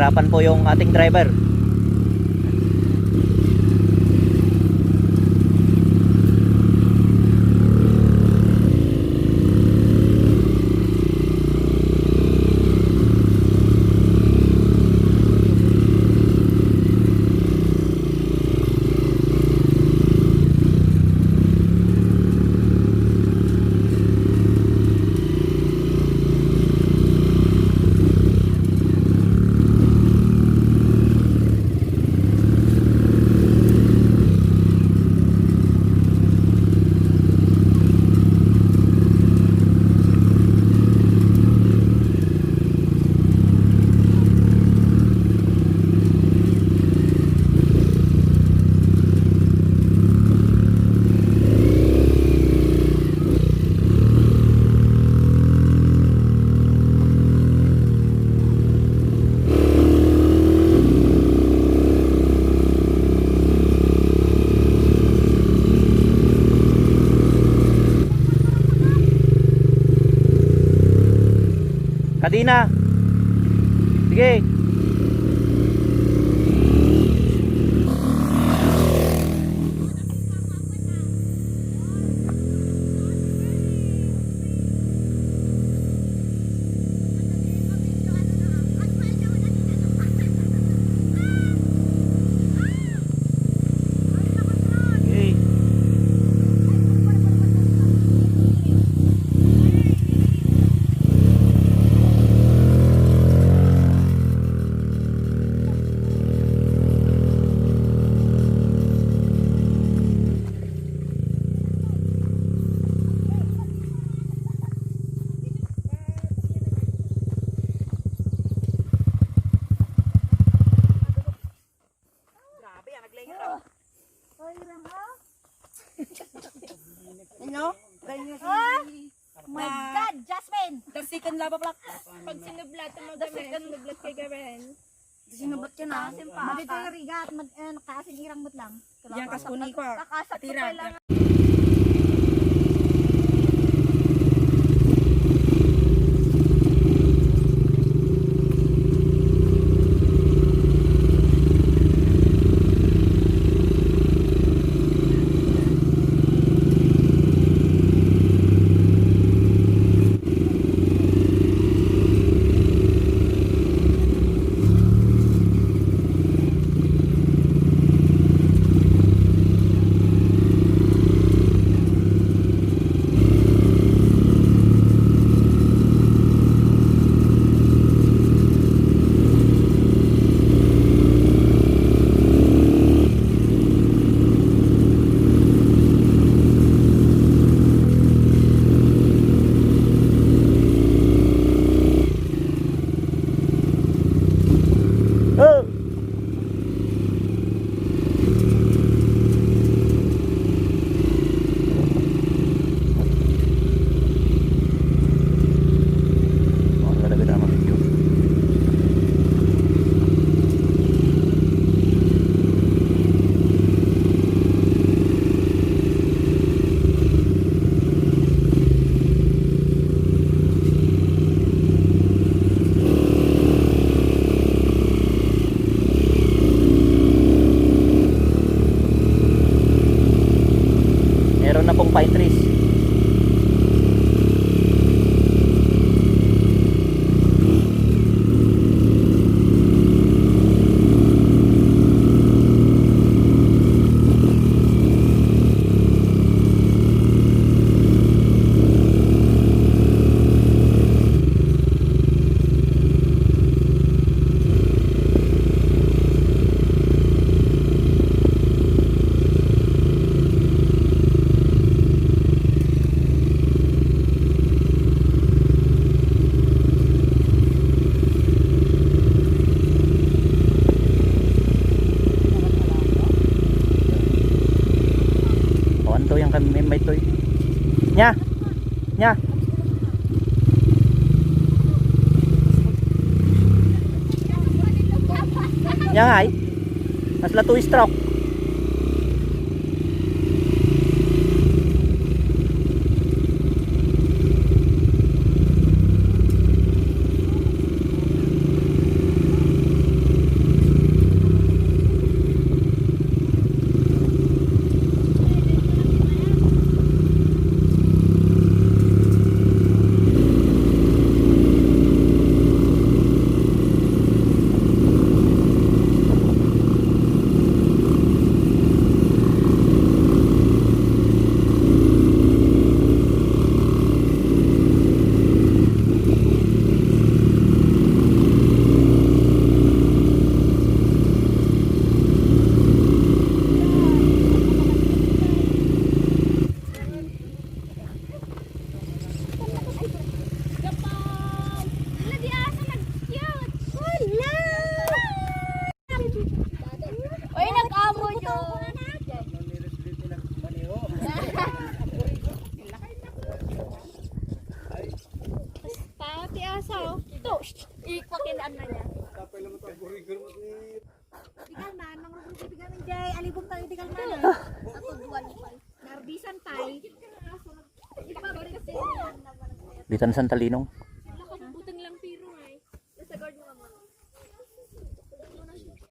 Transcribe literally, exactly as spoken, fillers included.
Hirapan po yung ating driver. Kadena. Sige. Grabe, ah, naglengit, ah. Ay, Ram, ah. Ano? Ganyan si Ah! My God, Jasmine! The second lava block. Pag sinublat, the second nublat kay Garen. Sinubot ka na. Taas yung paa. Maganda yung rigat, mag-, eh, nakaas yung irang mo't lang. Yan, kas kuni ko, ah. Kakasap ko Atira. Pa lang. Wala na gid ang video. Meron na pong pine trees. O, anto yan kami may, may toy? Nya! Nya! Nya nga ay? Mas la two stroke. Ikwa kin ano niya. Di kalman, mangrugrugi ti gamin jay. Alibong tayo, di kalman. Natuduan pa. Narbisan tayo. Ipabalik kasi. Bitan Santa Linong.